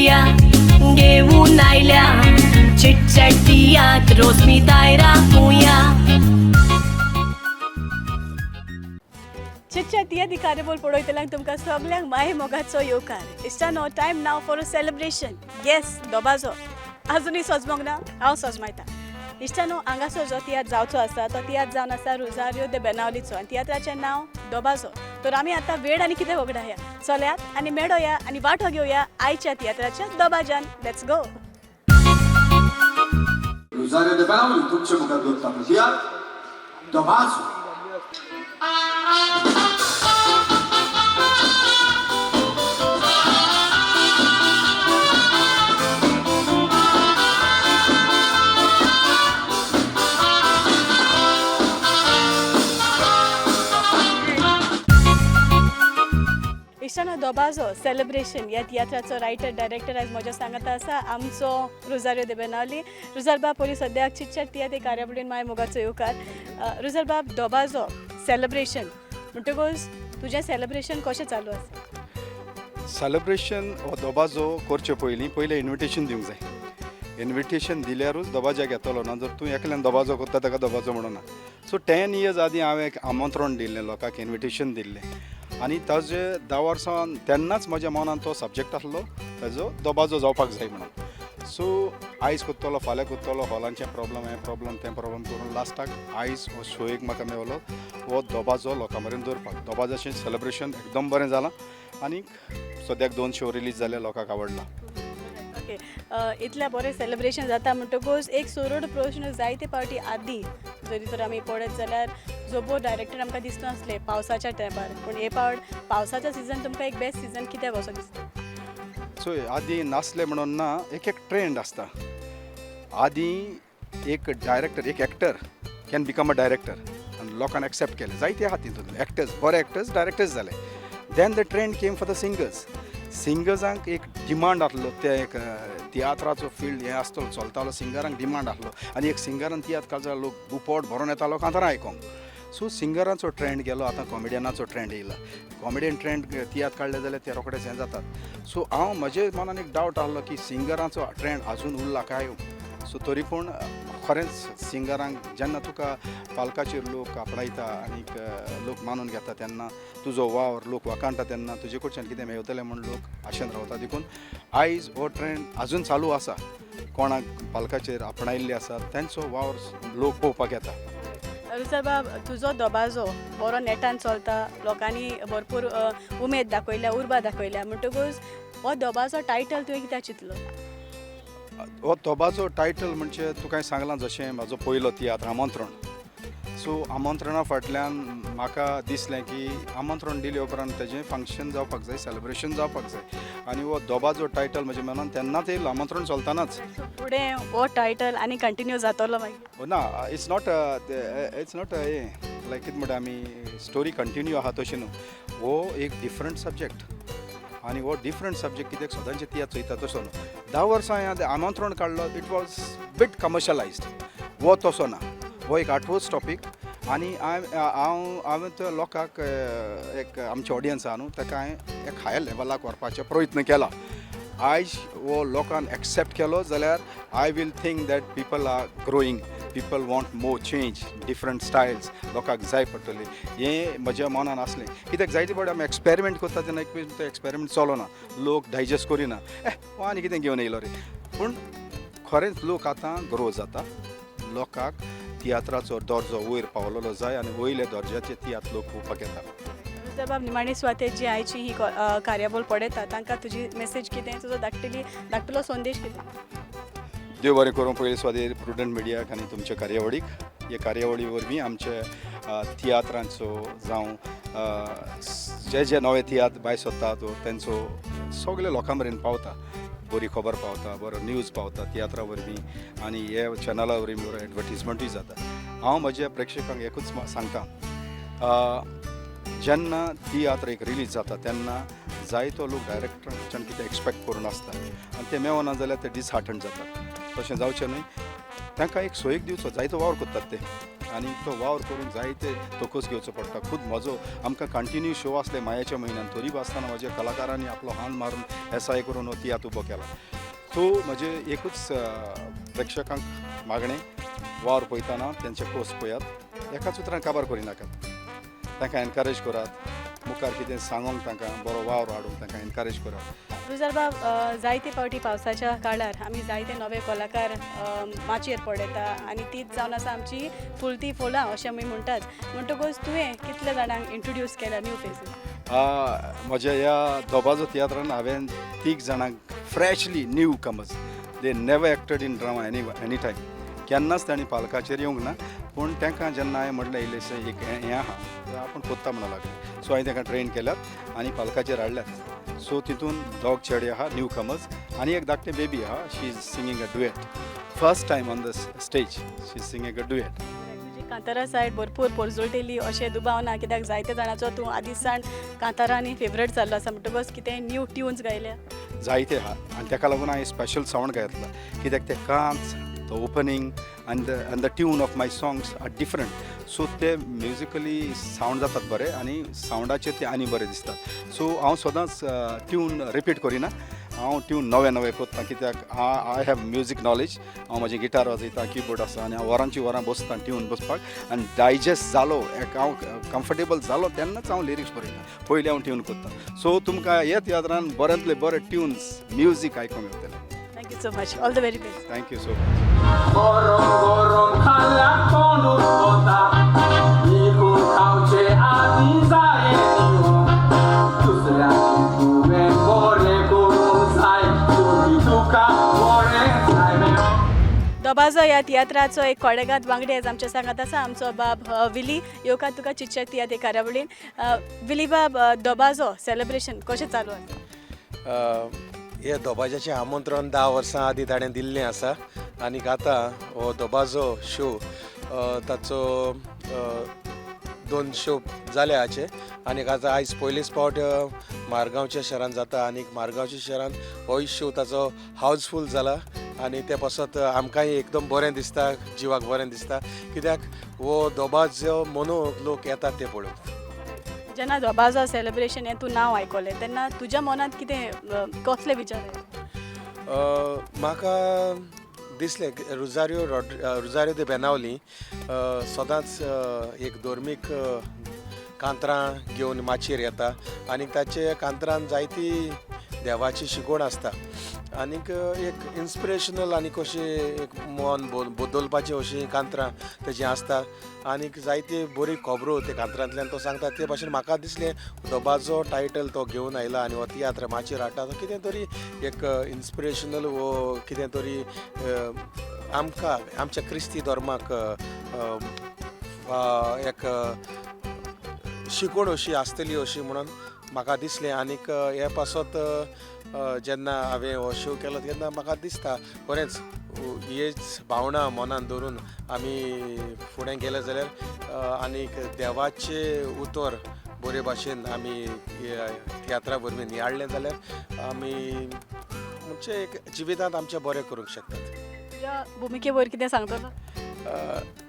पिया घेऊन आयल्या चिटचॅट तियात्र रोस्मिताय राखुया. चिटचॅट तियात्र कार्यावळ पळयतल्यांक तुमकां सगल्यांक माये मोगाचो येवकार. इश्टानो, time now for a celebration. Yes, दबाजो आजुनूय सजमोंक ना, हांव सजमायता. इश्टानो, हांगासर जो तियात्र जावचो आसा तो तियात्र जावन आसा रोजारियो दे बेनावलीचो आनी तियात्राचें नांव दबाजो. तर आमी आतां वेळ आनी कितें वगडाया, चल्यात आनी मेळोया आनी वांटो घेवया आयच्या तियात्राच्या दबाज्यान. Let's go. Rosario De Benavoli तुमचे मुखार दवरता तियात्र दबाजो. इश्टानो, दबाजो सेलिब्रेशन ह्या तियात्राचो रायटर डायरेक्टर आयज म्हज्या सांगाता आसा आमचो रोजारियो दे बेनावली. रुजारबाब, पयलीं सद्याक चिटचॅट तियात्र कार्यावळीन माय मोगाचो येवकार. रुजारबाब, दबाजो सेलिब्रेशन म्हणटकूच तुजें सेलिब्रेशन कशें चालू आसा? सेलिब्रेशन हो दबाजो करचे पयलीं पयलें इन्विटेशन दिवंक जाय. इन्विटेशन दिल्यारूच दबाज्याक येतलो ना जर तूं एकल्यान दबाजो करता ताका दबाजो म्हणना. सो 10 इयर्स आदीं हांवें एक आमंत्रण दिल्लें, लोकांक इन्विटेशन दिल्लें आनी ताजे 10 वर्सां तेन्नाच म्हज्या मनान तो सब्जेक्ट आसलो, ताजो दबाजो जावपाक जाय म्हणून. सो आयज करतलो, फाल्यां करतलो, हॉलांचें प्रॉब्लम, हें प्रॉब्लम, तें प्रॉब्लम करून लास्टाक आयज हो शो एक म्हाका मेवलो हो दबाजो लोकां मेरेन दवरपाक. दबाजाचें सेलिब्रेशन एकदम बरें जालां आनी सद्याक 2 शो रिलीज जाले, लोकांक आवडला. ओके, इतल्या बरें सेलिब्रेशन जाता म्हणटकूच एक सरळ प्रश्न. जायते पावटी आदीं जरी तर आमी पळयत जाल्यार जोबो डायरेक्टर आमकां दिसनासले पावसाच्या तेंपार, पूण हे पावट पावसाचो सिजन तुमकां एक बेस्ट सिजन कित्याक असो दिसता? सो आदीं नासलें म्हणून ना, एक एक ट्रेंड आसता. आदीं एक डायरेक्टर, एक actor can become a director आनी लोकांनी एक्सेप्ट केलें. जायते आहा तितूंतले एक्टर्स, बरे एक्टर्स डायरेक्टर्स जाले. Then the trend came for the singers. सिंगर्सांक एक डिमांड आसलो, ते एक तियात्राचो फिल्ड हें आसतलो चलतालो, सिंगरांक डिमांड आसलो आनी एक सिंगरान तियात्र काडलो जाल्यार लोक बुपोट भरोन येतालो कांतारां आयकोंक. सो सिंगरांचो ट्रेंड गेलो, आतां कॉमेडियनाचो ट्रेंड येयला. कॉमेडियन ट्रेंड तियात्र काडले जाल्यार ते रोखडेच हें जातात. सो हांव म्हजे मनान एक डावट आसलो की सिंगरांचो ट्रेंड आजून उरला काय. सो तरी पूण खरेंच सिंगरांक जेन्ना तुका पालकाचेर लोक आपणायता आनीक लोक मानून घेता तेन्ना तुजो वावर लोक वाखाणटा तेन्ना तुजे कडच्यान कितें मेळटलें म्हूण लोक आशेन रावता. देखून आयज हो ट्रेंड आजून चालू आसा. कोणाक पालकाचेर आपणायल्ले आसा तेंचो वावर लोक पळोवपाक येता. रुजरबाब, तुजो दबाजो बरो नेटान चलता, लोकांनी भरपूर उमेद दाखयल्या, उर्बा दाखयल्या, म्हणटकूच हो दबाजो टायटल तुवें कित्याक चिंतलो? हो दबाजो टायटल म्हणजे तुका सांगलां जशें म्हाजो पयलो तियात्र आमंत्रण. सो आमंत्रणा फाटल्यान म्हाका दिसलें की आमंत्रण दिले उपरांत तेजें फंक्शन जावपाक जाय, सेलिब्रेशन जावपाक जाय आनी हो दबाजो टायटल म्हज्या मनान तेन्नाच येयलो आमंत्रण चलतनाच. फुडें हो टायटल आनी कंटिन्यू जातलो मागीर? ना, it's not हें लायक कितें म्हणटा आमी, स्टोरी कंटिन्यू आहा तशें न्हू. हो एक डिफरंट सब्जेक्ट आनी हो डिफरंट सब्जेक्ट कित्याक सदांचे तियात्र चोयता तसो न्हू. 10 वर्सां हांवें आमंत्रण काडलो, it was bit commercialised. हो तसो ना, हो एक आठवोच टॉपीक आनी हांव हांवें त्या लोकांक एक आमचे ऑडियन्स आहा न्हू ताका हांवें एक हायर लेवलाक व्हरपाचो प्रयत्न केला. आयज हो लोकान एक्सेप्ट केलो जाल्यार I will think that people are growing, people want more change, different styles लोकांक जाय पडटली हें म्हज्या मनान आसलें. कित्याक जायते फावटी आमी एक्सपेरिमेंट करता तेन्ना एक तो एक्सपेरिमेंट चलना, लोक डायजेस्ट करिना, ए हो आनी कितें घेवन येयलो रे. पूण खरेंच लोक आतां ग्रो जाता, लोकांक तियात्राचो दर्जो वयर पावलेलो जाय आनी वयल्या दर्ज्याचे तियात्र लोक पळोवपाक येता. रुजरबाब, निमाणी सुवातेर जी आयची ही कार्यावळ पळयता तांकां तुजी मेसेज कितें, तुजो धाकटलो संदेश कितें? देव बरें करूं पयलीं सुवातेर प्रुडंट मिडियाक आनी तुमच्या कार्यावळीक. हे कार्यावळी वरवीं आमचे तियात्रांचो जावं जे जे नवे तियात्र भायर सोदतात तेंचो सगळे लोकां मेरेन पावता, बरी खबर पावता, बरो न्यूज पावता तियात्रा वरवीं आनी हे चॅनला वरवीं बरो एडवर्टीजमेंटूय जाता. हांव म्हज्या प्रेक्षकांक एकूच सांगता, जेन्ना तियात्र एक रिलीज जाता तेन्ना जायतो लोक डायरेक्टराच्यान कितें एक्सपेक्ट करून आसता आनी ते मेवना जाल्यार ते डिसहार्टन जातात. तशें जावचें न्हय, तांकां एक सोयीक दिवचो. जायतो वावर करतात ते, आनी तो वावर करूंक जायते तोकोस घेवचो पडटा. खूद म्हजो आमकां कंटिन्यू शो आसले मायाच्या म्हयन्यान, तरी बी आसतना म्हज्या कलाकारांनी आपलो हात मारून एसाय करून हो तियात्र उबो केला. सो म्हजें एकूच प्रेक्षकांक मागणें, वावर पळयतना तेंचे कोस पळयात, एकाच उतरान काबार करिनाकात, तांकां एनकरेज करात, मुखार कितें सांगूंक तांकां बरो वावर हाडूंक तांकां एनकरेज करात. रुजारबाब, जायते फावटी पावसाच्या काळार आमी जायते नवे कलाकार माचयेर पळयता आनी तीच जावन आसा आमची फुलती फुलां अशें आमी म्हणटात. म्हणटकूच तुवें कितल्या जाणांक इंट्रोड्यूस केल्या न्यू फेसीस? म्हज्या ह्या दोबाजो तियात्रान हांवें तीग जाणांक freshly newcomers, they never acted in drama any time, केन्नाच तांणी पालकाचेर येवंक ना. पूण तांकां जेन्ना हांवें म्हणलें इल्लेशें एक हें आहा आपूण कोत्ता म्हणून लागलें. सो हांवें तांकां ट्रेन केल्यात आनी पालकाचेर हाडल्यात. सो तितून दोग चेडे आहा न्यू कमर्स आनी एक धाकटें बेबी आहा, she is singing a duet first time on the stage, she is singing a duet. तुजी कांतारा सायड भरपूर पोरजोळटेली अशें दुबाव ना, कित्याक जायते जाणांचो तूं आदीं सावन कांतारांनी फेवरेट जाल्लो आसा. म्हणटकच कितें न्यू ट्युन्स गायल्या? जायते आहा आनी ताका लागून हांवें स्पेशल सावंड घातला, कित्याक ते कांच the opening and the tune of my songs are different. So ते म्युजिकली सावंड जातात बरे आनी सावंडाचेर ते आनी बरे दिसतात. सो हांव सदांच ट्यून रिपीट करिना, हांव ट्यून नवे नवे कोत्ता, कित्याक I have music knowledge. हांव म्हाजें गिटार वाजयता, किबोर्ड आसा आनी हांव वरांची वरां बसता ट्यून बसपाक आनी डायजेस्ट जालो एक हांव कम्फर्टेबल जालो तेन्नाच हांव लिरिक्स बरयता, पयलीं हांव ट्यून कोत्ता. सो तुमकां ह्या तियात्रान बऱ्यांतले बरे ट्युन्स म्युजीक आयकूंक मेळटलें. Thank you so much, all the very best. Thank you so much. गरम गरम खाल्ल्यार तोंड वता, निकून खावचे आदी जाय दुसऱ्याची तुवें बरें करूंक जाय, तरी तुका बरें जाय. दोबाजो ह्या तियात्राचो एक कोडेगाद वांगडी आयज आमच्या सांगात आसा, आमचो बाब विली. येवकार तुका चिटचॅट तियात्र कार्यावळीन. विली बाब, दोबाजो सेलिब्रेशन कशें चालू आसा? हे दोबाज्याचें आमंत्रण 10 वर्सां आदीं ताणें दिल्लें आसा आनीक आतां हो दोबाजो शो ताचो 2 शो जाले हाचे आनीक आतां आयज पयलीच फावट मारगांवच्या शहरान जाता आनीक मारगांवच्या शहरान होय शो ताचो हावजफूल जाला आनी ते पासत आमकांय एकदम बरें दिसता, जिवाक बरें दिसता, कित्याक हो दोबाजो मनोवंक लोक येतात ते पळोवंक. जेन्ना दोबाजो सेलिब्रेशन हें तूं नांव आयकलें तेन्ना तुज्या मनांत कितें कसले विचार आयले? म्हाका दिसलें रुजारियो दे बेनावली सदांच एक धर्मीक कांतरां घेवन माचयेर येता आनी ताचे कांतरान जायती देवाची शिकवण आसता आनीक एक इन्स्पिरेशनल आनी कशी एक मन बदलपाची अशी कांतरां तेजी आसता आनीक जायती बरी खबरो ते कांतरांतल्यान तो सांगता. ते भाशेन म्हाका दिसलें दोबाजो टायटल तो घेवन आयला आनी हो तियात्र माचयेर हाडटा तो कितें तरी एक इन्स्पिरेशनल वो कितें तरी आमकां आमच्या क्रिस्ती धर्माक एक शिकवण अशी आसतली अशी म्हणून म्हाका दिसलें. आनीक हे पासत जेन्ना हांवें हो शो केलो तेन्ना म्हाका दिसता खरेंच हेच भावना मनान धरून आमी फुडें गेले जाल्यार आनीक देवाचें उतर बरे भाशेन आमी तियात्रा वरवीं नियाळ्ळें जाल्यार आमी म्हणजे एक जिवितांत आमचें बरें करूंक शकतात. तुज्या भुमिके वयर कितें सांगतलो?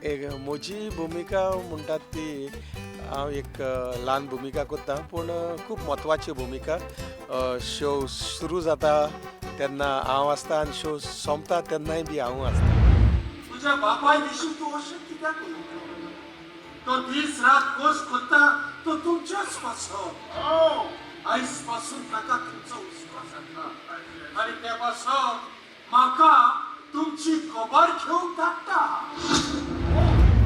एक म्हजी भुमिका म्हणटात ती हांव एक ल्हान भुमिका करता पूण खूब म्हत्वाची भुमिका. शो सुरू जाता तेन्ना हांव आसता आनी शो सोंपता तेन्नाय बी हांव आसता. तुझ्या बापाय विशीं तूं अशें कित्याक उलयता? तो दीस रात कोस करता तो तुमच्याच पासत. आयज पासून ताका तुमचो हुस्को जाता आनी ते पासत म्हाका तुमची खबर घेवंक धाडटा.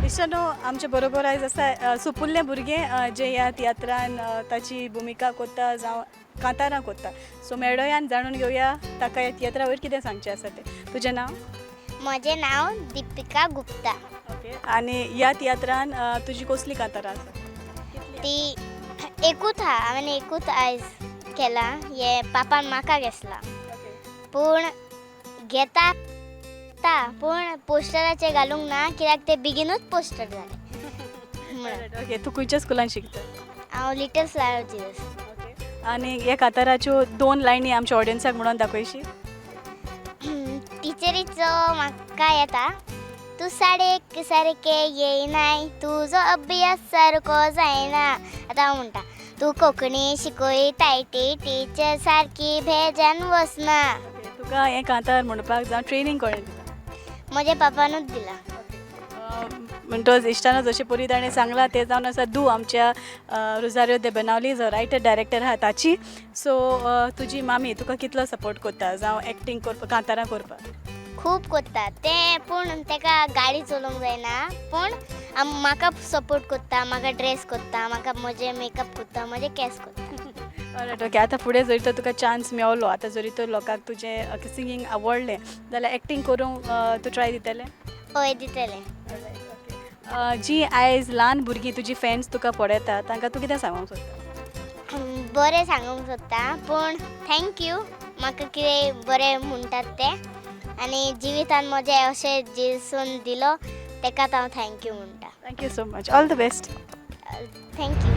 इश्टानो, आमचे बरोबर आयज आसा सुपुल्लें भुरगें जें ह्या तियात्रान ताची भुमिका कोत्ता जावं कांतारां कोत्ता. सो मेळोया आनी जाणून घेवया ताका ह्या तियात्रा वयर कितें सांगचें आसा तें. तुजें नांव? म्हजें नांव दिपिका गुप्ता. ओके, आनी ह्या तियात्रान तुजी कसली कांतारां आसा? ती एकूच आहा, हांवें एकूच आयज केलां, हें पापान म्हाका घेतलां पूण घेता पूण पोस्टराचेर घालूंक ना कित्याक ते बेगीनूच पोस्टर जालें म्हणून. ओके, तूं खंयच्या स्कुलान शिकता? हांव लिटल फ्लावर जिजस. आनी ह्या कांताराच्यो 2 लायनी आमच्या ऑडियन्साक म्हणून दाखयशी? टिचरीचो म्हाका येता. तूं साडेक सारकें येयनाय, तुजो अभ्यास सारको जायना. आतां हांव म्हणटा, तूं कोंकणी शिकयताय ती टिचर सारकी भेजान वचना. तुका हें कांतार म्हणपाक जावं ट्रेनींग कोणें दिलां? म्हज्या पापानूच दिलां. म्हणटच इश्टानो, जशें परी ताणें सांगलां तें जावन आसा दू आमच्या रोजारियो दे बेनावली जो रायटर डायरेक्टर आहा ताची. सो तुजी मामी तुका कितलो सपोर्ट करता जावं एक्टींग करपाक, कांतारां करपाक? खूब कोत्ता तें, पूण तेका गाडी चलोवंक जायना, पूण म्हाका सपोर्ट कोत्ता, म्हाका ड्रेस कोत्ता, म्हाका म्हजें मेकअप कोत्ता, म्हजे केंस कोत्ता. All right, okay. आतां फुडें जरी तर तुका चान्स मेवलो, आतां जरी तर लोकांक तुजें सिंगींग आवडलें जाल्यार एक्टींग करूंक तूं ट्राय दितलें? हय, दितलें. जी आयज ल्हान भुरगीं तुजी फॅन्स तुका पळयता तांकां तूं कितें सांगूंक सोदता? बरें सांगूंक सोदता, पूण thank you म्हाका कितें बरें म्हणटात तें, आनी जिवितान म्हजें अशें जिसून दिलो तेकाच हांव thank you म्हणटा. Thank you so much, all the best. Thank you.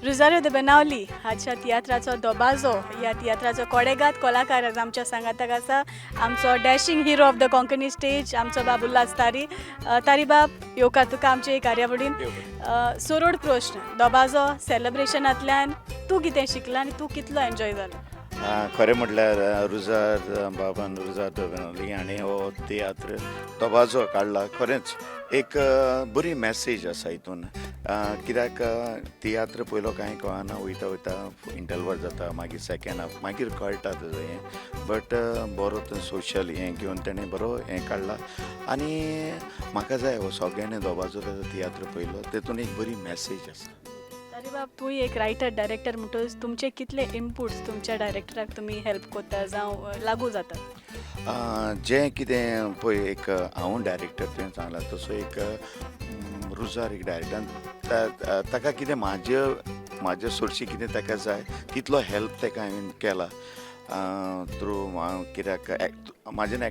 Rosario de Benaulim हाच्या तियात्राचो दोबाजो ह्या तियात्राचो कोडेगाद कलाकार आज आमच्या सांगाताक आसा, आमचो dashing hero of the Konkani stage आमचो बाब उल्हास तारी. तारी बाब, येवकार तुका आमचे कार्यावळीन. सरोड प्रश्न, दोबाजो सेलिब्रेशनांतल्यान तूं कितें शिकला आनी तूं कितलो एन्जॉय जालो? खरें म्हटल्यार रुजार बाबान, रुजार दे बेनावली हाणें हो तियात्र दोबाजो काडला. खरेंच एक बरी मॅसेज आसा हितून, कित्याक तियात्र पयलो कांय कळना, वयता वयता इंटरवल जाता, मागीर सेकेंड हाफ मागीर कळटा तेजो हें, बट बरो तो सोशल हें घेवन तेणें बरो हें काडला. आनी म्हाका जाय हो सगळ्यांनी दोबाजो तेजो तियात्र पयलो, तेतून एक बरी मॅसेज आसा. तारी बाब, तूं एक रायटर डायरेक्टर म्हणटकच तुमचे कितले इनपुट्स तुमच्या डायरेक्टराक तुमी हेल्प करता जावं लागू जाता? जें कितें पळय, एक हांव डायरेक्टर तुवें सांगलां तसो एक रुजार एक डायरेक्टर, ताका कितें म्हाजे सोर्शी कितें ताका जाय तितलो हेल्प ताका हांवें केला थ्रू कित्याक म्हाज्यान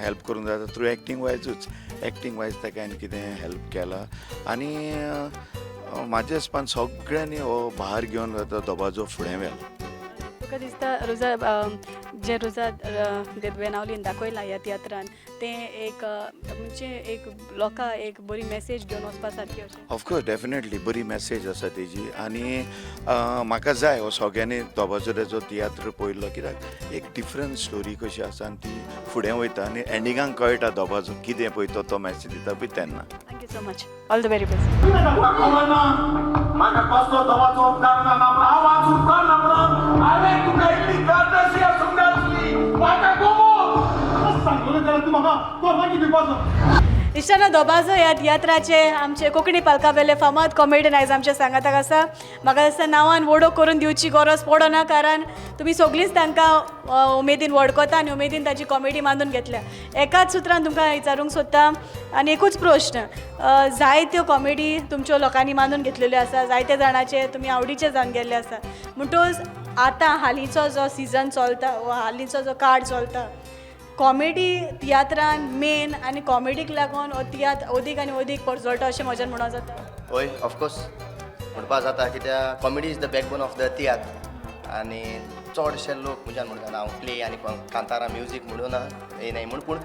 हेल्प करूंक जाता थ्रू एक्टींग वायजूच, एक्टींग वायज ताका हांवें कितें हेल्प केला. आनी म्हाज्या हिसपान सगळ्यांनी हो भार घेवन आतां दोबाजो फुडें व्हेलो. तुका दिसता रोजा, जे रोजा दे बेनावलीन दाखयलां ह्या तियात्रान तें एक म्हणजे एक लोकां एक बरी मॅसेज घेवन वचपा सारकी अशें? ऑफकोर्स, डेफिनेटली बरी मॅसेज आसा तेजी. आनी म्हाका जाय हो सगळ्यांनी दोबाजो तेजो तियात्र पयलो, कित्याक एक डिफरंट स्टोरी कशी आसा आनी ती फुडें वयता आनी एंडिंगाक कळटा दोबाजो कितें पळय तो तो मॅसेज दिता पळय तेन्ना. Thank you so much, all the very best. म्हाका म्हाका कसलो दवाचो उपकार ना म्हणून, आवाज उपकार ना म्हणून हांवें तुका इतली गर्दशी आसूंक जाय आसली. म्हाका गोमो सांगलें जाल्यार तूं म्हाका कोणाकी दिवपाचो. इश्टानो, दोबाजो ह्या तियात्राचे आमचे कोंकणी पालकावेले फामाद कॉमेडियन आयज आमच्या सांगाताक आसा. म्हाका दिसता नांवान वडो करून दिवची गरज पडना, कारण तुमी सगळींच तांकां उमेदीन वळखता आनी उमेदीन ताची कॉमेडी मानून घेतल्या. एकाच सुत्रान तुमकां विचारूंक सोदता आनी एकूच प्रश्न, जायत्यो कॉमेडी तुमच्यो लोकांनी मानून घेतलेल्यो आसा, जायते जाणाचे तुमी आवडीचे जावन गेल्ले आसा, म्हणटकच आतां हालींचो जो सिजन चलता वा हालींचो जो काळ चलता, कॉमेडी तियात्रान मेन आनी कॉमेडीक लागून हो तियात्र अदीक आनी अदीक पर्जळटा अशें म्हज्यान म्हणूं जाता? हय, ऑफकोर्स म्हणपा जाता, कित्याक comedy is the backbone of the तियात्र. आनी चडशे लोक म्हज्यान म्हणटा हांव प्ले आनी कांतारां म्युजीक म्हणून हें न्हय म्हूण, पूण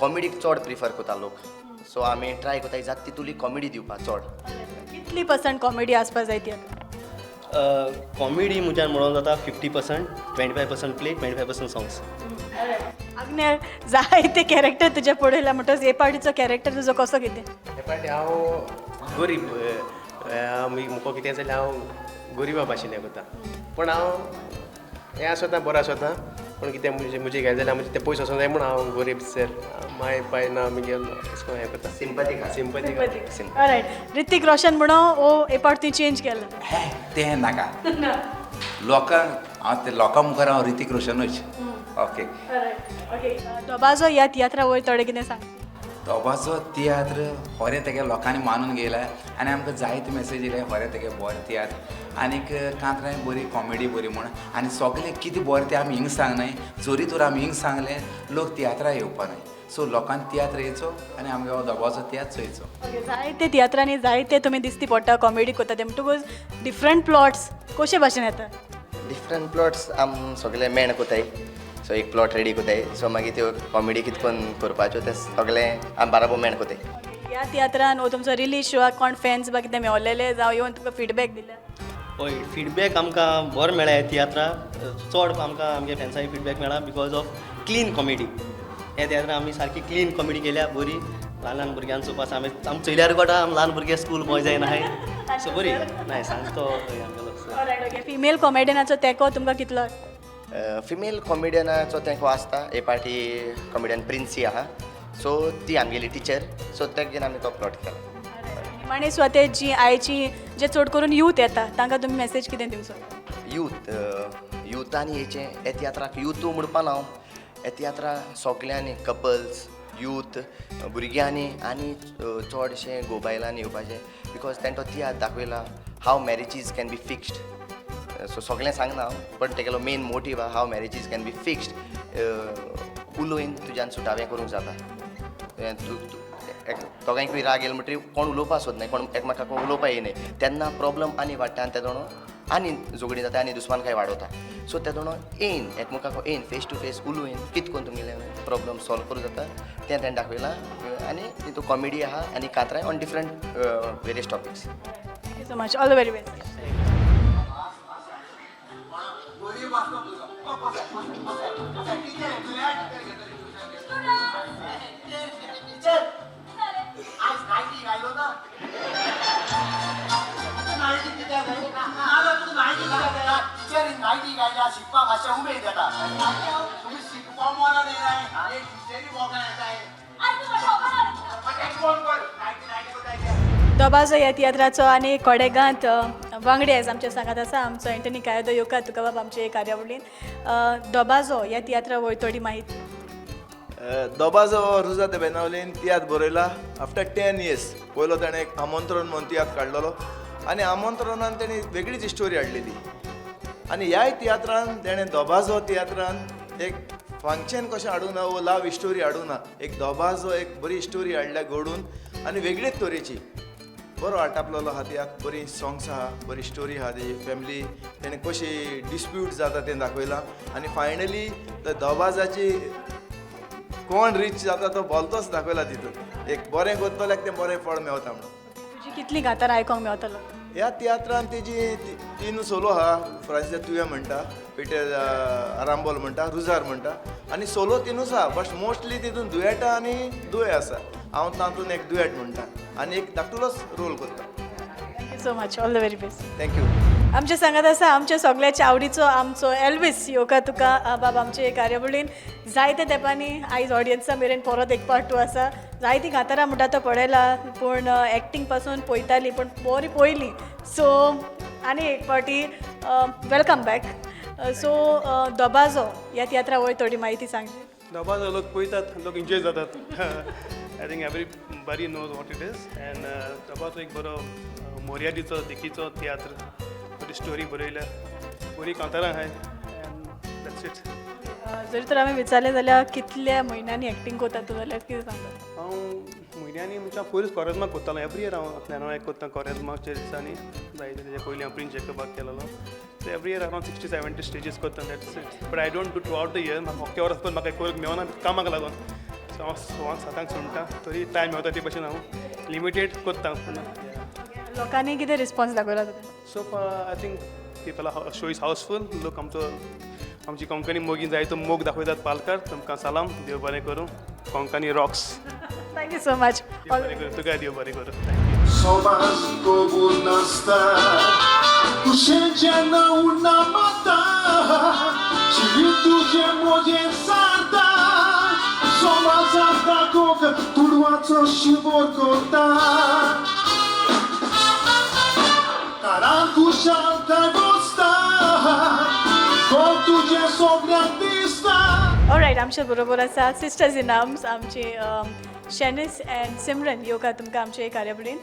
कॉमेडीक चड प्रिफर करता लोक. सो आमी ट्राय करता जाता तितुली कॉमेडी दिवपाक चड. कितली पर्संट कॉमेडी आसपा जाय तियात्रान? कॉमेडी म्हज्यान म्हणून जाता 50%, 25% play, 25% songs. आग्नेल, जायते कॅरेक्टर तुजे पळयला, म्हणटकच हे पावटीचो कॅरेक्टर तुजो कसो कितें? हे पाटी हांव गरीब, मुको कितें जाल्यार हांव गरिबा भाशेन हें करता, पूण हांव हें आसता बरो आसता, पूण कितें म्हजे घे जाल्यार म्हजे ते पयस वचोंक जाय म्हूण हांव गरीब सर, माय पाय ना मुगेलो, अशें करून हें करता. सिंपती. सिंपती. ऑलरायट, ऋतीक रोशन म्हणून ओ हे पावट ती चेंज केला? तें नाका, लोकांक हांव ते लोकां मुखार हांव ऋतीक रोशनूच. ओके. ओके, दोबाजो ह्या तियात्रा वयर थोडें कितें सांग. दोबाजो तियात्र खरें तेगे लोकांनी मानून घेयला आनी आमकां जायते मॅसेज येयले खरें तेगे बरें तियात्र आनीक कांतरांय बरी कॉमेडी बरी म्हूण आनी सगळें कितें बरें तें आमी हिंग सांगनाय. जरी तर आमी हिंग सांगलें लोक तियात्रां येवपा नाय. सो लोकांनी तियात्र येयचो आनी आमगे हो दोबाजो तियात्र चोयचो. ओके, जायते तियात्रांनी जायते तुमी दिसती पडटा कॉमेडी करता ते म्हणटकूच डिफरंट प्लॉट्स कशे भाशेन येता? डिफरंट प्लॉट्स आम सगळे मेण कोताय, सो एक प्लॉट रेडी कोताय, सो मागीर त्यो कॉमेडी कितें करून करपाच्यो तें सगळें आम बाराबोर मेण कोताय. ह्या तियात्रान हो तुमचो रिलीज शोआक कोण फॅन्स बा कितें मेवलेले जावं येवन तुमकां फिडबॅक दिल्या? हय, फिडबॅक आमकां बरो मेळ्ळा ह्या तियात्रा. चड आमकां आमगे फॅन्सांनी फिडबॅक मेळ्ळा because of clean comedy. ह्या तियात्रा आमी सारकी क्लीन कॉमेडी केल्या बरी, ल्हान ल्हान भुरग्यांक चोवपा आसा. आमी चोयल्यार कळटा आम ल्हान भुरगे स्कूल बॉय जायनाय. सो बरी नाय सांगतो आमगेलो. फिमेल कॉमेडियनाचो तेंको तुमकां कितलो आसता? फिमेल कॉमेडियनाचो तेंको आसता. एक पाटी कॉमेडियन प्रिन्सी आहा, सो ती आमगेली टिचर, सो तेगेन आमी तो प्लॉट केला. निमाणे सुवातेर जी आयची जे चड करून यूथ येता तांकां तुमी मॅसेज कितें दिवंक सोदता? यूथ युथांनी येचें हे तियात्राक यूथ म्हणपा ना हांव, हे तियात्रा सगल्यांनी कपल्स यूथ भुरग्यांनी आनी चडशें गोबायलांनी येवपाचें because तेणें तो तियात्र दाखयला how marriages can be fixed. So सगळें सांगना हांव पण तेगेलो मेन मोटीव आहा how marriages can be fixed. उलोवन तुज्यान सुटावें करूंक जाता. दोगांयकूय राग येयलो म्हणटकीर कोण उलोवपाक सोदनाय, कोण एकमेकाक उलोवपाक येयनाय, तेन्ना प्रॉब्लम आनी वाडटा आनी तेदोणो आनी झगडीं जाता आनी दुस्मानकाय वाडोवता. सो तेदोणो येयन एकमेकाक येयन फेस टू फेस उलोवन कितें करून तुमगेलें प्रॉब्लम सॉल्व करूं जाता तें तेणें दाखयलां. आनी तितून कॉमेडी आहा आनी कांतराय on different various topics. Thank you so much, all the very best. Dobazo ह्या तियात्राचो आनी कोडेगांत वांगडी आयज आमच्या सांगात आसा आमचो एंटनी कायदो येवकार तुका बाब आमचे कार्यावळीन. दोबाजो ह्या तियात्रा वयर थोडी म्हायती. दोबाजो रुजा दे बेनावलीन तियात्र बरयला आफ्टर 10 इयर्स. पयलो ताणें एक आमंत्रण म्हणून तियात्र काडलेलो आनी आमंत्रणान तेणें वेगळीच स्टोरी हाडलेली आनी ह्याय तियात्रान तेणें दोबाजो तियात्रान एक फंक्शन कशें हाडूंक ना वो लव स्टोरी हाडूंक ना, एक दोबाजो एक बरी स्टोरी हाडल्या घडून आनी वेगळीच तरेची बरो आटापलेलो आहा तियात्र. बरी सॉंग्स आहा, बरी स्टोरी आहा, तेजी फॅमिली तेणें कशी डिस्प्यूट जाता तें दाखयलां आनी फायनली दोबाजाची कोण रीच जाता तो बोलतोच दाखयला तितून. एक बरें करतल्याक तें बरें फळ मेवता म्हणून. तुजी कितली कांतारां आयकोंक मेवतलो ह्या तियात्रान? तेजी 3 सोलो आहा. फ्रांसीस तुवें म्हणटा, पिटर आरांबोल म्हणटा, रुजार म्हणटा आनी सोलो 3 आहा. बट मोस्टली तितून दुयेटां आनी दुये आसा. हांव तातूंत एक दुयेट म्हणटा आनी एक धाकटुलोच रोल करता. Thank you so much, all the very best. Thank you. आमच्या सांगात आसा आमच्या सगळ्याच्या आवडीचो आमचो एल्वीस येवकार तुका बाब आमचे कार्यावळीन. जायते तेंपांनी आयज ऑडियन्सा मेरेन परत एक पार्ट 2 आसा. जायतीं कांतारां म्हणटा तो पळयला पूण एक्टींग पासून पळयताली पूण बरी पळयली. सो आनी एक फावटी welcome back. सो दोबाजो ह्या तियात्रा वयर थोडी म्हायती सांगची. दोबाजो लोक पळयतात, लोक एन्जॉय जातात. I think everybody knows what it is. And Dobazo एक बरो मोर्यादीचो देखीचो तियात्र, बरी स्टोरी बरयल्या, बरी कांतारां आहाय एंड that's it. जरी तर आमी विचारलें जाल्यार कितल्या म्हयन्यांनी एक्टींग करता तूं जाल्यार कितें सांगता? हांव म्हयन्यांनी म्हणजे पयरूच कॉरेजमाक करतालो. एवरी इयर हांव प्लॅनो एक करता कॉरेजमाच्या दिसांनी जायते. तेच्या पयलीं हांव प्रिन्स जेकबाक केलेलो. So every year around 60-70 stages करता. That's it. But I don't do throughout the year. म्हाका अख्खे वर्स भर म्हाका करूंक मेळना कामाक लागून. सो हांव 6 7 सुणटा तरी टायम मेळटा ते भशेन हांव लिमिटेड करता. पूण लोकांनी कितें रिस्पॉन्स दाखयला तुका? So I think people show is housefull. लोक आमचो आमची कोंकणी मोगी जाय तो मोग दाखयतात पालकार. तुमकां सलाम, देव बरें करूं. Konkani rocks. Thank you so much. बरें करूं तुका, देव बरें करूं. सोमाज कबूल नासता तुजें जेन्ना उन्ना माता जिवीत तुजें म्हजें सारता समाजाक दाखोवंक तुडवाचो शिवोर करता कारान खुशालकाय बसता कोण तुजें सगळ्यांक दिसता. ऑलरायट, ऑलरायट, आमच्या बरोबर आसा सिस्टर्स इन आर्म्स आमची शेनिस अँड सिमरन. येवकार तुमकां आमचे कार्यावळीन.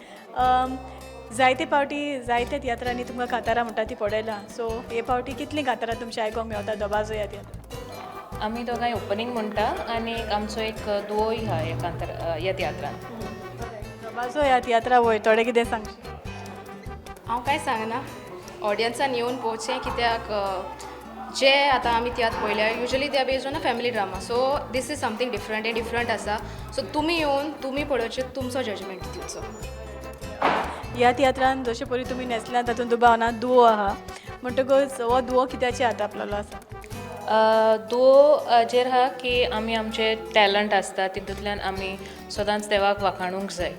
जायते पावटी जायते तियात्रांनी तुमकां कांतारां म्हणटा ती पळयला. सो हे पावटी कितलीं कांतारां तुमच्या आयकोंक मेवता दोबाजो ह्या तियात्रान? आमी दोगांय ओपनींग म्हणटा आनी एक आमचो एक दुवोय आहा ह्या कांतार ह्या तियात्रान. दोबाजो ह्या तियात्रा वयर थोडें कितें सांगशी? हांव कांय सांगना, ऑडियन्सान येवन पळोवचें, कित्याक जे आतां आमी तियात्र पळयल्या usually they are based on a family drama, so this is something different. हें डिफरंट आसा, सो तुमी येवन तुमी पळोवचें, तुमचो जजमेंट दिवचो. ह्या तियात्रान जशें परी तुमी न्हेसल्या तातूंत दुबाव ना, दुवो आहा, म्हणटकच हो दुवो कित्याचेर आदारलेलो आसा? दुवो हाजेर आहा की आमी आमचे टॅलंट आसता तितूंतल्यान आमी सदांच देवाक वाखाणूंक जाय.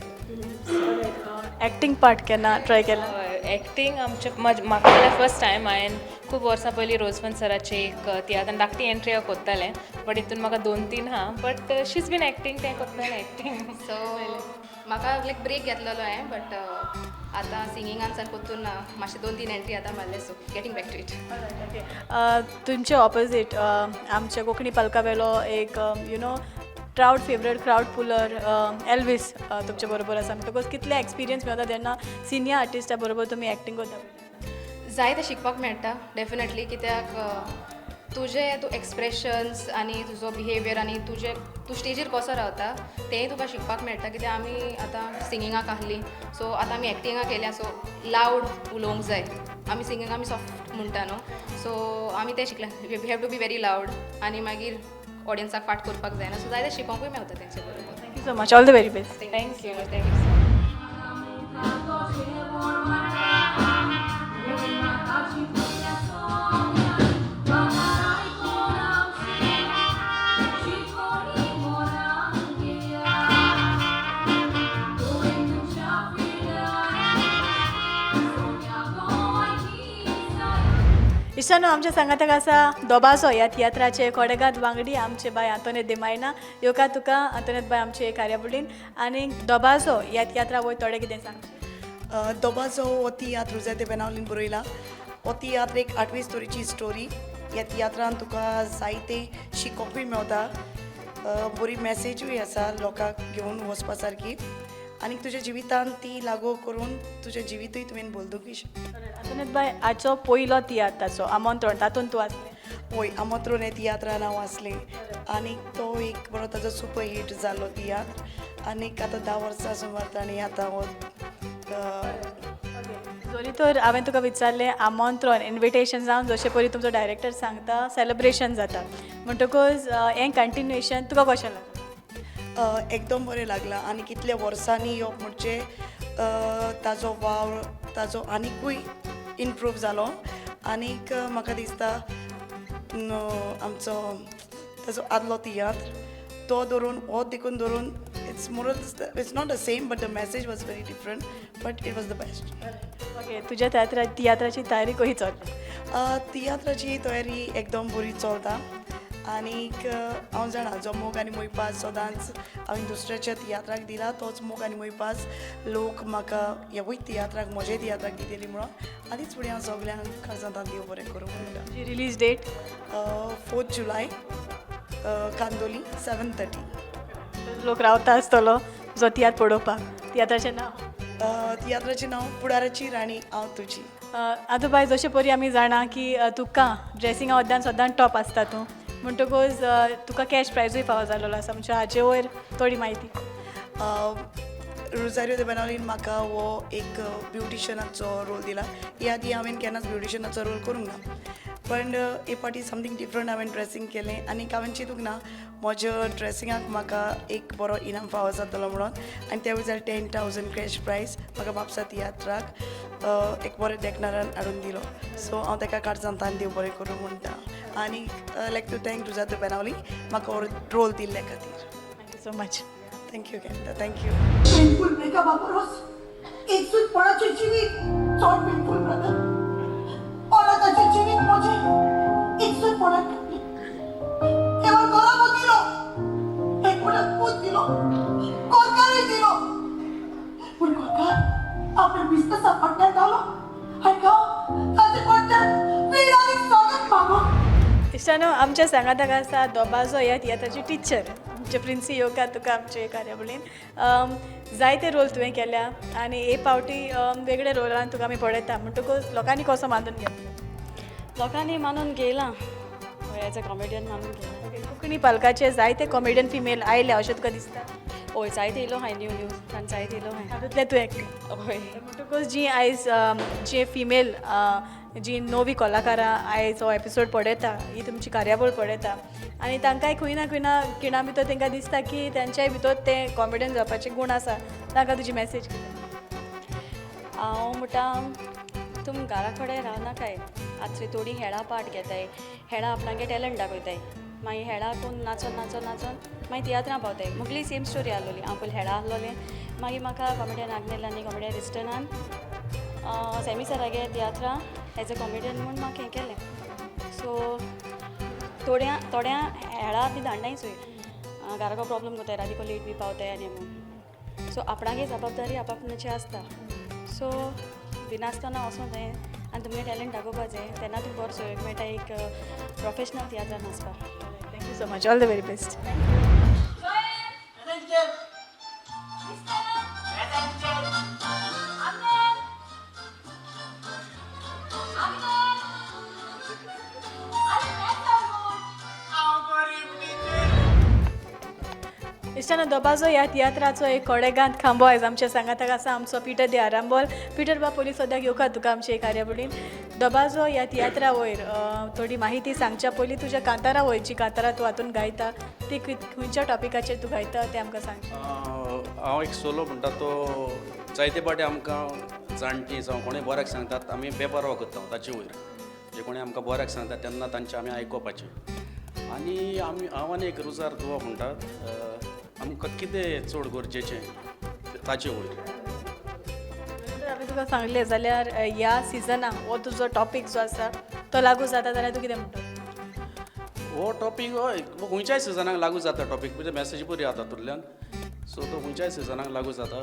एक्टींग पार्ट केन्ना ट्राय केला? एक्टींग आमचे म्हाका जाल्यार फर्स्ट टायम. हांवें खूब वर्सां पयलीं रोजमन सराचे एक तियात्रान धाकटी एंट्री हांव कोत्तालें, बट हितून म्हाका दोन तीन आहा, but she is been acting, तें कोत्तालें एक्टींग. सो म्हाका लायक ब्रेक घेतलेलो हांवें, बट आतां सिंगिंगान सान परतून मातशें दोन तीन एंट्री आतां मारले, so getting back to it. तुमचे ऑपोजीट आमच्या कोंकणी पालका वेलो एक crowd favourite, crowd puller Elvis तुमच्या बरोबर आसा, म्हणटकच कितले एक्सपिरियन्स मेळटा तेन्ना सिनियर आर्टिस्टा बरोबर तुमी एक्टींग करता? जायते शिकपाक मेळटा डेफिनेटली, कित्याक तुजें तूं एक्सप्रेशन्स आनी तुजो बिहेवियर आनी तुजें तूं स्टेजीर कसो रावता तेंय तुका शिकपाक मेळटा, कित्याक आमी आतां सिंगिंगाक आहलीं, सो आतां आमी एक्टिंगाक येयल्या, सो लावड उलोवंक जाय. आमी सिंगिंगाक आमी सॉफ्ट म्हणटा न्हू, सो आमी तें शिकलां, we have to be very loud आनी मागीर ऑडियन्साक फाट करपाक जायना. सो जायते शिकोंकूय मेवता तेंचे बरोबर. Thank you so much, all the very best. Thank you, thank you. इश्टानो, आमच्या सांगाताक आसा दोबाजो ह्या तियात्राचे कोडेगाद वांगडी आमचे बाय आंतोनेत दिमायना. येवकार तुका आंतोनेत बाय आमचे कार्यावळीन, आनी दोबाजो ह्या तियात्रा वयर थोडें कितें सांग. दोबाजो हो तियात्र रुजा दे बेनावलीन बरयला. हो तियात्र एक आठवी स्टोरीची स्टोरी. ह्या तियात्रान तुका जायते शिकोवपूय मेवता, बरी मॅसेजूय आसा लोकांक घेवन वचपा सारकी, आनी तुज्या जिवितान ती लागू करून तुजें जिवितूय तुवें बदलूंक शकता. आंतोनेत बाय, आजचो पयलो तियात्र ताचो आमंत्रण, तातूंत तूं आसलें? वय, आमंत्रण हे तियात्रान हांव आसलें आनी तो एक बरो ताजो सुपर हीट जालो तियात्र, आनीक आतां 10 वर्सां सुमार ताणें आतां हो. जोली तर हांवें तुका विचारलें, आमंत्रण इन्विटेशन जावन जशें परी तुमचो डायरेक्टर सांगता सेलिब्रेशन जाता, म्हणटकच हें कंटिन्युएशन तुका कशें लागलें? एकदम बरें लागलां, आनी कितल्या वर्सांनी येवप म्हणजे ताजो वावर ताजो आनिकूय इम्प्रूव जालो, आनीक म्हाका दिसता आमचो ताजो आदलो तियात्र तो धरून हो देखून धरून it's more it's not the same but the message was very different, but it was the best. Okay, तुज्या तियात्राची तयारी कशी चलता? तियात्राची तयारी एकदम बरी चलता, आनीक हांव जाणा जो मोग आनी मोयपास सदांच हांवें दुसऱ्याच्या तियात्राक दिला तोच मोग आनी मोयपास लोक म्हाका ह्यावूय तियात्राक म्हज्या तियात्राक दितली म्हणून आनीच फुडें हांव सगल्यांक काळजांत देव बरें करूं म्हणटा. Release date? 4 जुलय, कांदोली, 7:30. लोक रावता आसतलो जो तियात्र पळोवपाक. तियात्राचें नांव? तियात्राचें नांव फुडाराची राणी हांव तुजी. आतां बाय, जशें परी आमी जाणा की तुका ड्रेसिंगा वद्दान सदांच टॉप आसता तूं, म्हणटकच तुका कॅश प्रायजूय फावो जाल्लो आसा, म्हणजे हाजे वयर थोडी म्हायती. रोजारियो दे बेनावलीन म्हाका हो एक ब्युटिशनाचो रोल दिला. ह्या आदी हांवें केन्नाच ब्युटिशनाचो रोल करूंक ना, पण हे फावटी समथींग डिफरंट हांवें ड्रेसींग केलें, आनी हांवें चिंतूंक ना म्हज्या ड्रेसिंगाक म्हाका एक बरो इनाम फावो जातलो म्हणून, आनी त्या वेळार 10,000 कॅश प्रायज म्हाका बापसा तियात्राक एक बरें देखणारान हाडून दिलो. सो हांव ताका काळजांत देव बरें करूं म्हणटा, आनी लायक टू thank Rosario Benaulim म्हाका रोल दिल्ल्या खातीर. Thank you so much. Thank you Kenta, thank you. Painful ब्रेकअपा परस एकसूटपणाचें जिवीत चड पेनफूल ब्रदर. अनाथाचें जिवीत म्हजें एकसूटपणाक घातलें. हेवर घराबो दिलो, एकूणाक पूत दिलो, गोरकारूय दिलो, पूण गोरकार आपल्या बिजनसा फाटल्यान धांवलो आनी हांव ताचे कडल्यान वीण आनी स्वागत मागो. इश्टानो, आमच्या सांगाताक आसा दोबाजो ह्या तियात्राची टिचर आमचे प्रिन्सी. येवकार तुका आमचे कार्यावळीन. जायते रोल तुवें केल्या आनी हे पावटी वेगळे रोलान तुका आमी पळयता, म्हणटकूच लोकांनी कसो मानून घेतलो? लोकांनी मानून घेयलां, एज अ कॉमेडियन मानून घेयलां. कोंकणी पालकाचे जायते कॉमेडियन फिमेल आयले अशें तुका दिसता? हय, जायते येयलो हाय, न्यू न्यू आनी जायते येयलो हाय. तातूंतलें तूं एकटें? हय. म्हणटकूच जी आयज जे फिमेल, जी नवी कलाकारां आयज हो एपिसोड पळयता, ही तुमची कार्यावळ पळयता आनी तांकांय खंय ना खंय ना खिणा भितर तांकां दिसता की तांच्याय भितर ते कॉमेडियन जावपाचे गूण आसा, तांकां तुजी मॅसेज कितें? हांव म्हणटा, तुम घरा कडेन रावनाकाय, आतां थोडीं हेळा पार्ट घेताय, हेळा आपणागे टॅलंट दाखयताय, मागीर हेळा कोन्न नाचोन नाचोन नाचोन मागीर तियात्रां पावताय. मुगली सेम स्टोरी आहलोली, हांव पयलीं हेळा आहलोलें, मागीर म्हाका कॉमेडियन आग्नेल आनी कॉमेडियन रिस्टनान सॅमी सरागे तियात्रां एज अ कॉमेडियन म्हूण म्हाका हें केलें. सो थोड्या थोड्या हेळा बी धाडनाय चोय, घराको प्रॉब्लम कोताय, रातीको लेट बी पावताय आनी म्हूण. सो आपणागे जबाबदारी आपणाची आसता, सो भिनासतना वचोंक जाय आनी तुमगे टॅलंट दाखोवपा जाय, तेन्ना तुमकां बरो सहयोग मेळटा एक प्रोफेशनल तियात्रान वचपाक. Thank you so much, all the very best. इश्टानो, दोबाजो ह्या तियात्राचो एक कोडेगांत खांबो आयज आमच्या सांगाताक आसा आमचो पिटर दे आरांबोल. पिटर बाब, पयलीं सद्याक येवकार तुका आमचे कार्यावळीन. दोबाजो ह्या तियात्रा वयर थोडी माहिती सांगच्या पयलीं तुज्या कांतारा वयर, जी कांतारा तूं हातून गायता ती खंयच्या टॉपिकाचेर तूं गायता तें आमकां सांग. हांव एक सोलो म्हणटा तो जायते पाटी आमकां जाणटीं जावं कोणूय बऱ्याक सांगतात, आमी बेपरवा करता ताचे वयर. जे कोणी आमकां बऱ्याक सांगतात तेन्ना तांचें आमी आयकुपाचें. आनी आमी हांव आनी एक रुजार दुवा म्हणटात, आमकां कितें चड गरजेचें ताचे वयर. हांवें तुका सांगलें जाल्यार ह्या सिजनाक हो तुजो टॉपीक जो आसा तो लागू जाता जाल्यार तूं कितें म्हणटा? हो टॉपीक हय खंयच्याय सिजनाक लागू जाता टॉपीक, म्हणजे मॅसेज बरी आसा तातूंतल्यान, सो तो खंयच्याय सिजनाक लागू जाता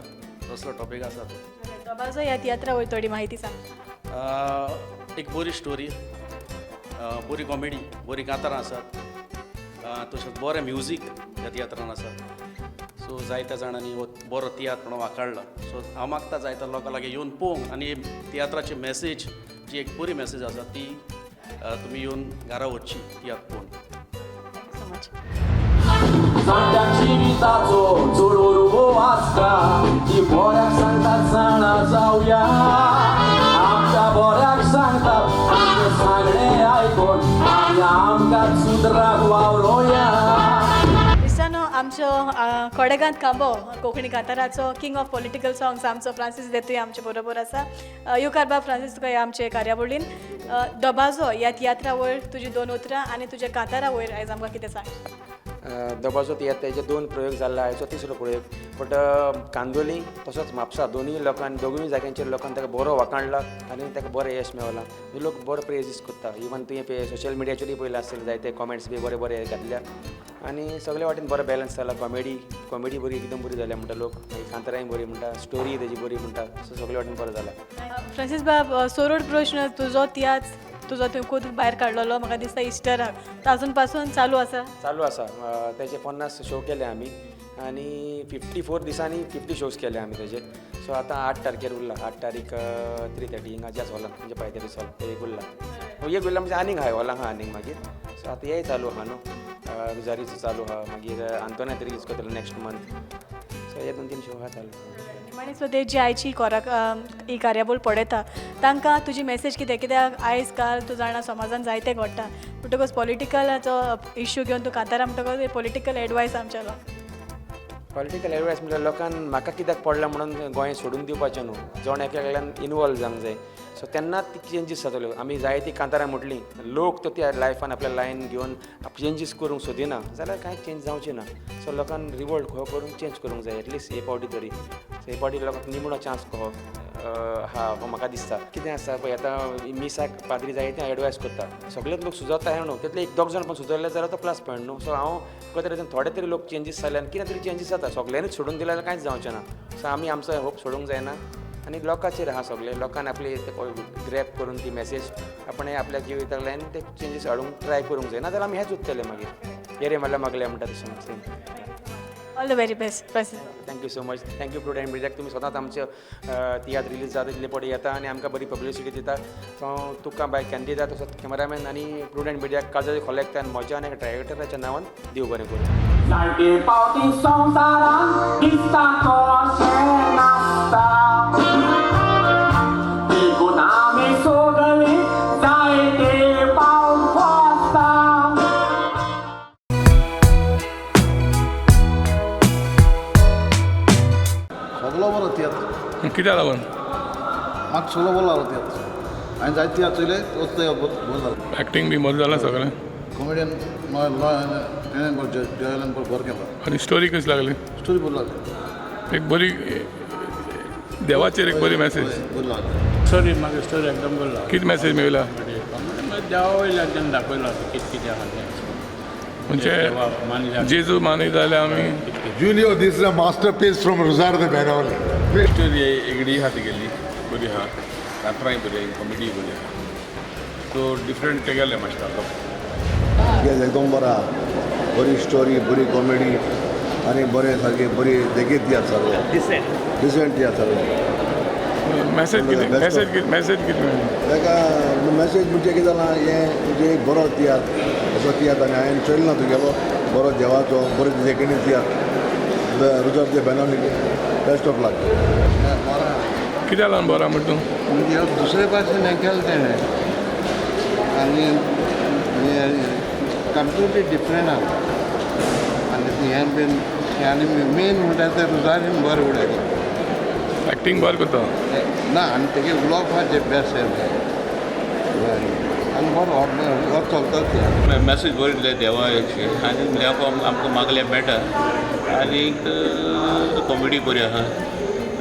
तसलो टॉपीक आसा तो. दोबाजो ह्या तियात्रा वयर थोडी म्हायती सांग. एक बरी स्टोरी, बरी कॉमेडी, बरी कांतारां आसात, तशेंच बरें म्युजीक ह्या तियात्रान आसा. सो जायत्या जाणांनी हो बरो तियात्र म्हणून वाखाणला. सो हांव मागता जायत्या लोकां लागीं येवन पळोवंक आनी तियात्राची मॅसेज जी एक बरी मॅसेज आसा ती तुमी येवन घरा वचची तियात्र पळोवन. जाणट्या जिविताचो चड उर्बो आसता, ती बऱ्याक सांगतात जाणा जावया, आमच्या बऱ्याक सांगतात आमचें सांगणें आयकून आमी आमकां सुदराक वावरोया. इश्टानो, आमचो कोडेगांत खांबो कोंकणी कांताराचो किंग ऑफ पॉलिटिकल सॉंग्स आमचो फ्रांसीस देतूय आमचे बरोबर आसा. येवकार बाब फ्रांसीस तुका ह्या आमचे कार्यावळीन. दोबाजो ह्या तियात्रा वयर तुजी दोन उतरां आनी तुज्या कांतारा वयर आयज आमकां कितें सांग? दोबाजो तियात्र तेजे दोन प्रयोग जाल्ले, आयचो तिसरो प्रयोग. बट कांदोली तसोच म्हापसा दोनूय लोकांनी, दोगूय जाग्यांचेर लोकांनी ताका बरो वाखाणला आनी ताका बरें यश मेवलां. लोक बरो प्रेजीस करता. इवन तुवें सोशल मिडियाचेरूय पळयलां आसतलें, जायते कॉमेंट्स बी बरे बरे घातल्या आनी सगळे वाटेन बरो बॅलन्स जाला. कॉमेडी कॉमेडी बरी एकदम बरी जाल्या म्हणटा लोक, मागीर कांतारांय बरी म्हणटा, स्टोरी तेजी बरी म्हणटा, सो सगळे वाटेन बरो जाला. फ्रांसीस बाब, सोरोड प्रश्न, तुजो तियात्र तुजो तुवें खूद भायर काडलेलो म्हाका दिसता इस्टराक, तो आजून पासून चालू आसा? चालू आसा. तेजे 50 शो केले आमी आनी 54 दिसांनी 50 शोज केले आमी तेजे. सो आतां 8 तारखेर उरला, 8 तारीख 3:30 हिंगा ज्याच हॉलान, म्हणजे पायथेरीस हॉल एक उरला, एक उरला म्हणजे आनीक हाय हॉलांक आहा आनीक मागीर. सो आतां हेय चालू आहा न्हू, रुजारीचो चालू आहा, मागीर आंतोनात रिलीज करतलो नेक्स्ट मंथ. सो हे 2-3 शो आहा चालू. निमाणी सुद्दां जी आयची कोराक ही कार्यावळ पळयता तांकां तुजी मॅसेज कितें? कित्याक आयज काल तूं जाणा समाजान जायतें घडटा, म्हणटकूच पॉलिटिकलाचो इश्यू घेवन तूं कांतारा म्हणटकच पॉलिटिकल एडवायस आमच्या लोकांक. पॉलिटिकल एडवायस म्हणल्यार लोकांक म्हाका कित्याक पडलां म्हणून गोंय सोडून दिवपाचें न्हू, जण एकल्यान इनवॉल्व जावंक जाय. सो तेन्नाच ती चेंजीस जातल्यो. आमी जायतीं कांतारां म्हटलीं, लोक तो त्या लायफान आपल्या लायन घेवन चेंजीस करूंक सोदिना जाल्यार कांय चेंज जावचें ना. सो लोकांक रिवोल्ट हो करून चेंज करूंक जाय एटलिस्ट हे पावटी तरी. सो हे पावटी लोकांक निमणो चान्स कहो हा हो म्हाका दिसता. कितें आसा पळय आतां मिसाक पाद्री जायते एडवायस करता, सगळेच लोक सुजोता हें न्हू, तितले एक दोग जाण पण सुजरले जाल्यार तो प्लस पॉयंट न्हू. सो हांव कशें तरेन थोडे तरी लोक चेंजीस जाले आनी कितें तरी चेंजीस जाता, सगळ्यांनीच सोडून दिले जाल्यार कांयच जावचें ना. सो आमी आमचो होप सोडूंक जायना आनी लोकांचेर आहा सगळें. लोकान आपली ग्रॅब करून ती मॅसेज आपणें आपल्या जिवितांतल्यान ते चेंजीस हाडूंक ट्राय करूंक जाय, नाजाल्यार आमी हेंच उरतले मागीर येरे म्हणल्यार मागले म्हणटा तशें same. All the very best. Thank you so much. Thank you Prudent मिडियाक. तुमी सदांच आमचे तियात्र रिलीज जाता तितले पटी येता आनी आमकां बरी पब्लिसिटी दिता. सो हांव तुका बाय कॅन्डिदा तसोच कॅमेरामॅन आनी प्रुडंट मिडियाक काळजाचे खोल्याक म्हज्या आनी डायरेक्टराच्या नांवान देव बरें करूं. जायते पावटी संवसारांत दिसता कशें नासता, देखून आमी सगळीं जायते पावट फसता. सगलो बरो तियात्र. कित्याक लागून? म्हाका सगलो बरो लागलो तियात्र. हांवें जायते तियात्र चोयले, तोच तियात्र बरो जालो. एक्टींग बी बरें जालां सगळें. कॉमेडियन तेणें जयलान बरें केलां. आनी स्टोरी कशी लागली? स्टोरी बरी लागली. एक बरी देवाचेर एक बरी मॅसेज. बरी लागली स्टोरी. म्हाका स्टोरी एकदम बरी लागली. कितें मॅसेज मेळ्ळा? देवा वयल्यान तेणें दाखयलां कितें कितें आहा तें. म्हणजे जेजू मानयता जाल्यार आमी. Julio, this is a masterpiece from Rosario de Benaulim. Story एगडी आहा तिगेली बरी आहा, कातरांय बरी, कॉमेडी बरी आहा. सो डिफरंट तेगेलें मातशें येस, एकदम बरो आहा. बरी स्टोरी, बरी कॉमेडी आनी बरें सारकें बरी देखीत तियात्र सारको. डिसेंट तियात्र सारको. मॅसेज कितें? मॅसेज कितें? मॅसेज कितें? ताका मॅसेज म्हणजे कितें जालां, हें म्हणजे एक बरो तियात्र असो तियात्र आनी हांवें चोयलो ना तुगेलो बरो देवाचो बरो देखणी तियात्र Rosario de Benaulim. Best of luck. कित्याक लागून बरो म्हणटा तूं? म्हणजे दुसरे भाशेन हें केलें तेणें आनी कम्प्लिटली डिफरंट आहा. आनी हें बीन आनी मेन म्हणटा तें रोजारीन बरें उडयता. एक्टींग बरें करता ना आनी तेगे उलोवपाचें बेस्ट आनी बरो बरो चलता ते. मॅसेज बरी दिल्या देवाचे आनी देवा आमकां मागल्यार मेळटा. आनी कॉमेडी बरी आहा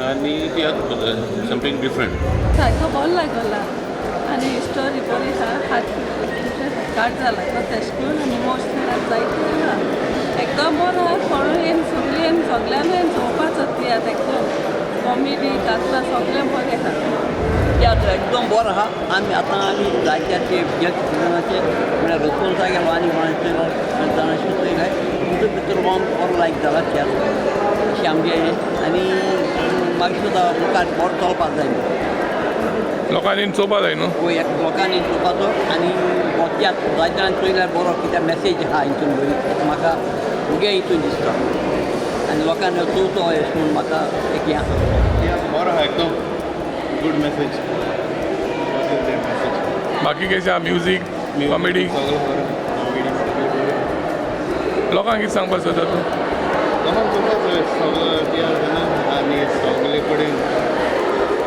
आनी तियात्र समथींग डिफरंट. सारको बरो लागला आनी स्टोरी बरी आहा. हात काट जाला तो तेश करून आनी इमोशनल जायते आहा. एकदम बरो आहा. कोणूय येवन सगळीं येवन सगळ्यांनी येवन चोवपाचो तियात्र. एकदम कॉमेडी कातरां सगळें बरें आहा. तियात्र एकदम बरो आहा. आमी आतां आमी जायत्या सिजनाचेर म्हळ्यार रोजफोन्सा गेलो आनी कोणाचें जाणां चोयलें तितून भितर बरो लायक जाला तियात्र अशें आमचें. आनी मागीर सुद्दां मुखार बरो चलपाक जाय. लोकांनी चोवपा जाय न्हू? वय, लोकांनी चोवपाचो आनी हो तियात्र जायते जाणांनी चोयल्यार बरो कित्याक मॅसेज आहा हितून बरी म्हाका मुगे हितून दिसता आनी लोकांनी चोवचो अशें म्हूण म्हाका एक हें आहा. तियात्र बरो आहा एकदम. Good message. बाकी कशें आहा? म्युजीक, कॉमेडी, लोकांक कितें सांगपाक सोदता तूं? लोकांक चोवपाक जाय सगळो तियात्र आनी सगळे कडेन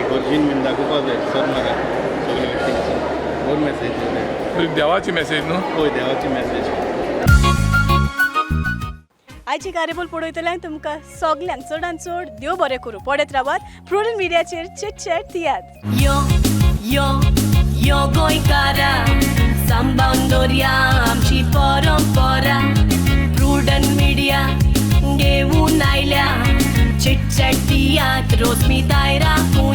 इगर्जीन बीन दाखोवपाक जाय सर म्हाका सगळे वटेन बरी मॅसेज दिता. देवाची मॅसेज न्हू? हय, देवाची मॅसेज. आयची कार्यावळ पळयतल्यांक तुमकां सगल्यांक चडान चड देव बरें करूं. पळयत रावात प्रुडंट मिडियाचेर चिटचॅट तियात्र. यो यो यो गोंयकारा, सांबाळून दवरया आमची परंपरा. प्रुडंट मिडिया घेवन आयल्या चिटचॅट तियात्र रोजमिताय राखूया.